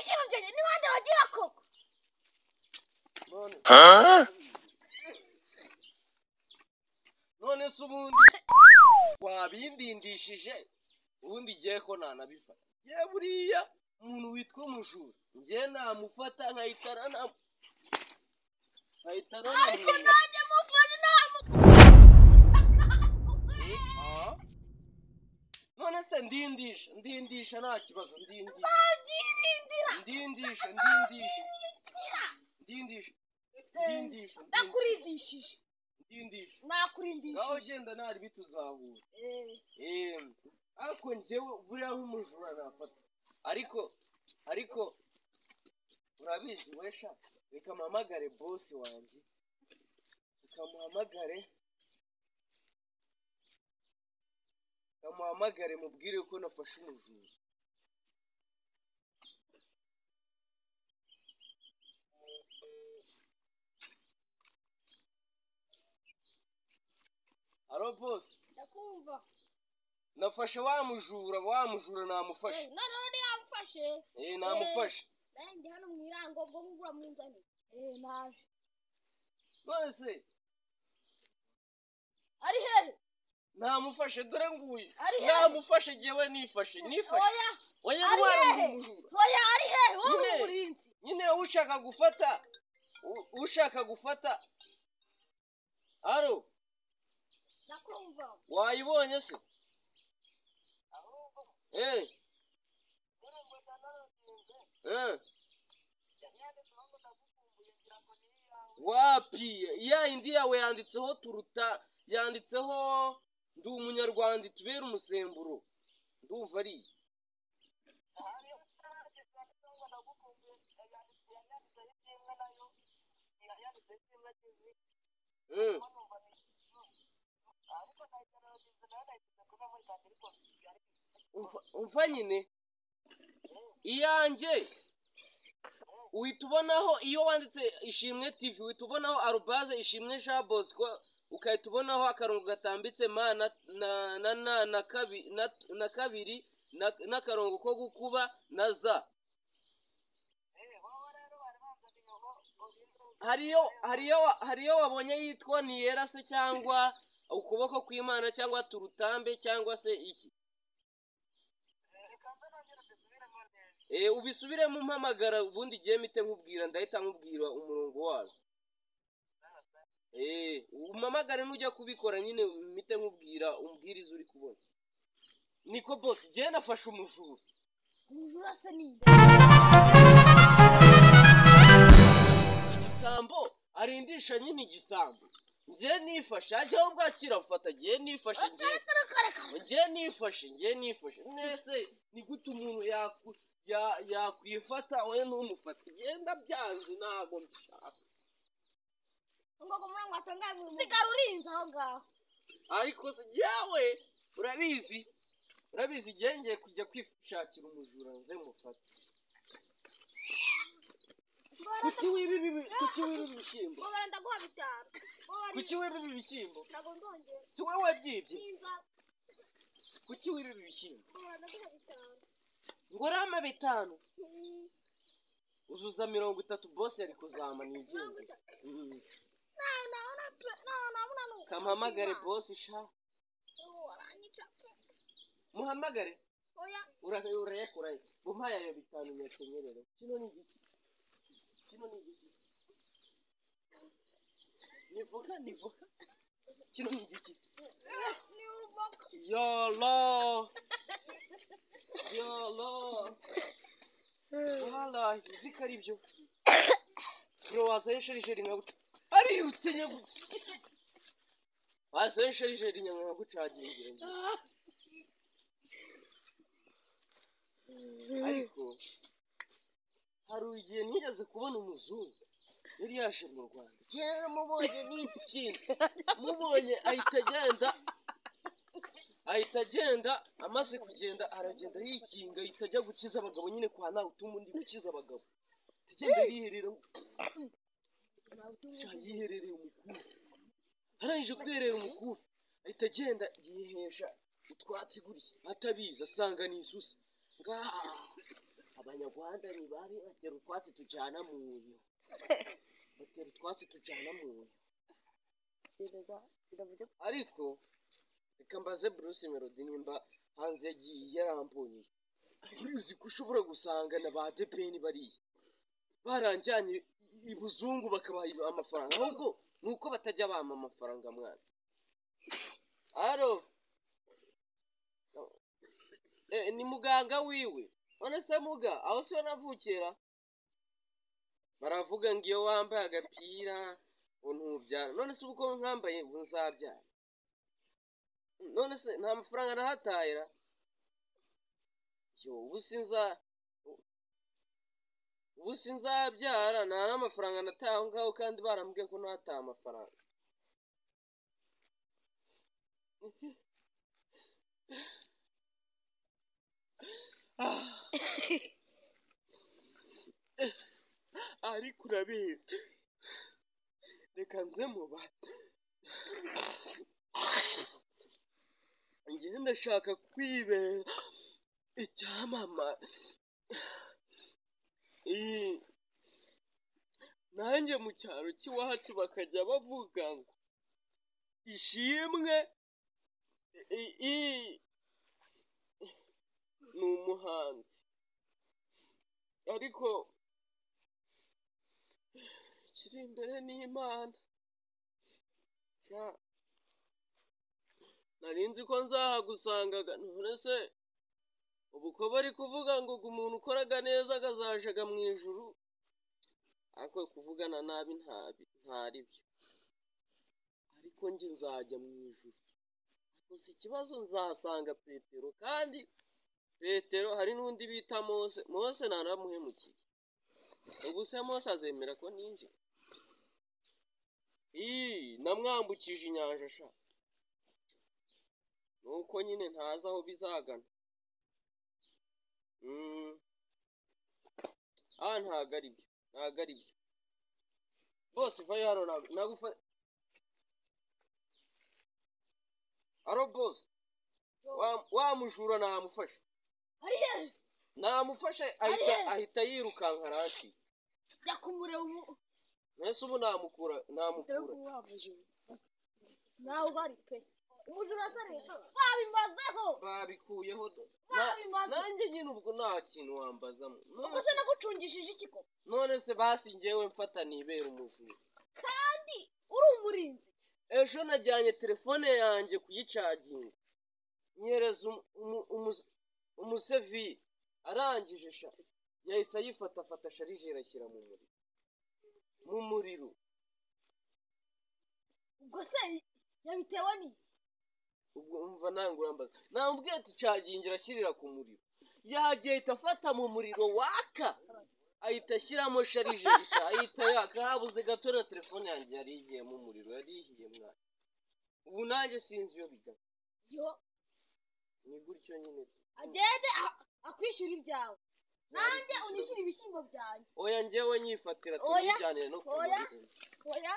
Ibishyimbo byanjye ni bande bagira koko? None se ubundi wabindindishije, ubundi igiye ko nanabifata. Ye buriya umuntu witwa umujura njye namufata nkahitana Ariko nanjye mufana namu. None se ndindisha nta kibazo, ndindisha. Nzabyirindira. Ndindisha. Ndakurindishije. Ndindisha. Nakurindishije. Ngaho genda ntari bituzahura. Ariko njyewe buriya nk'umujura nafata. Ariko urabizi wesha, reka mpamagare boss wanjye. Reka muhamagare mubwire ko nafashe umujura. Alo boss. Ndakumva. Nafashe wa mujura namufashe. None uri yamufashe? Namufashe. Ndi hano mu irango bwo ngura munzani. Naje. None se ari hehe? Namufashe dore nguyu. Namufashe jewe nifashe. Oya ntwara umujura. Oya ari hehe? Wowe umurinzi. Nyine ushaka gufata. Alo. Ndakumva. Wayibonye se? Wapi ya indi yawe yanditseho turuta, yanditseho ndi umunyarwanda tubera umusemburo, ndumva ari umva nyine iyanjye uhita ubonaho iyo wanditse Ishimwe TV uhita ubonaho arobase Ishimwe Jean Bosco, ukahita ubonaho akarongo gatambitse ma na na na na kabiri n'akarongo ko gukuba na za. Hariyo wabonye yitwa Niyera se cyangwa ukuboko kw'Imana cyangwa turutambe cyangwa se iki? Ubisubiremo umpamagara ubundi igihe mite nkubwira, ndahita nkubwira umurongo wazo. Umpamagare nujya kubikora nyine mite nkubwira umbwiriza uri kubona. Niko boss, jye nafashe umujura. Umujura se ni igisambo arindisha nyine igisambo. Njye nifashe ajya ubwakira mfata, njye nifashe njye nifashe. Nese ni gute umuntu yakwifata we ntumufate? Genda byanze ntabwo mbishaka. Sigara urinze aho ngaho. Ariko se jyewe urabizi ngiye kujya kwishakira umujura nze mufate. Kuki wiba ibishyimbo? Ndaguha 5. Kuki wiba ibishyimbo? Si wowe wabyibye? Kuki wiba ibishyimbo? Ngorama 5. Uzuza 30 boss yari kuzama nigende. Kampamagare boss sha. Muhamagare. Urayakuraye. Bumpaye ayo 5 nyakenyerere. Kino ni igiki? Nivoka. Kino ni igiki? Ni uruboka. Yolo. Wala, uziko ari byo. Bro wazaye sharijeri nka arirutse nyaguki. Wazaye sharijeri nkagucagingira. Ariko hari igihe nigeze kubona umuzungu yari yaje mu Rwanda. Kera mubonye n'ikintu. Mubonye ahita agenda amaze kugenda aragenda yikinga ahita ajya gukiza abagabo nyine kwa nawe utuma undi gukiza abagabo. Agenda yiherera yiherereye umukufi. Arangije kwiherera umukufi ahita agenda yihesha utwatsi gutya atabizi asanga ni isusa. Ngaha Abanyarwanda ni babi, batera utwatsi tujyana mu nyo, batera utwatsi tujyana mu nyo. Ariko reka mbaze Bruce Melody nimba hanze yagiye yarambonye. Uzi ko ushobora gusanga na ba Depeni bariya baranjyanye i buzungu bakabaha amafaranga, ahubwo ni uko batajya bampa amafaranga mwana. Aro ni muganga wiwe, none se muga aho siyo navukira? Baravuga ngo iyo wambaye agapira ngo ntubyara, none se ubu ko nkambaye ubu nzabyara? None se nta mafaranga nahatahira? Yo ubu sinzabyara, nta n'amafaranga nataye aho ngaho, kandi barambwiye ko ntataye amafaranga. Ariko urabizi, reka nze muba njye ndashaka kwibera icyamamare. Nanjye mu cyaro cy'iwacu bakajya bavuga ngo Ishimwe ni umuhanzi, ariko kiri imbere n'Imana. Nari nzi ko nzahagusangaga, none se ubu ko bari kuvuga ngo umuntu ukoraga neza akazajaga mu ijuru, ariko kuvugana nabi ntari byo. Ariko njye nzajya mu ijuru, gusa ikibazo nzasanga Petero, kandi Petero hari n'undi bita Mose. Mose ntanamuhemukiye, ubu se Mose azemera ko ninjira? Namwambukije inyanja sha, nuko nyine ntazi aho bizagana. Ntago ari byo, ntago ari byo bose. Vayo hano nagufa. Aro bose, wa mujura namufashe, namufashe ahita yirukanka arancika. Mwese ubu namukura. Nawe uhari pe, umujura se babimazeho, babikuyeho. Nanjye nyine ubwo nta kintu wambazamo. Ubwo se nagucungishije iki koko? None se basi njyewe mfata nibera umujura kandi uri umurinzi. Ejo najyanye telefone yanjye kuyicaginga, nyereza umusevi, arangije sha yahise ayifata afata sharijeri ashyira mu muriro, mu muriro. Ubwo se yabitewe n'iki? Ubwo umva nangurambaza, namubwiye ati cagingira ashyirira ku muriro, yagiye ahita afata mu muriro waka, ahita ashyiramo sharijeri sha, ahita yaka. Habuze gato na telefone yanjye yari igiyemo umuriro, yari ihiye mwana. Ubu nanjye sinzi iyo bigana. Yo ni gutyo nyine, agende akwishyura ibyawe, nanjye unyishyura ibishyimbo byanjye. Oya njyewe nyifatira tumujyanire no ku muriro. Oya.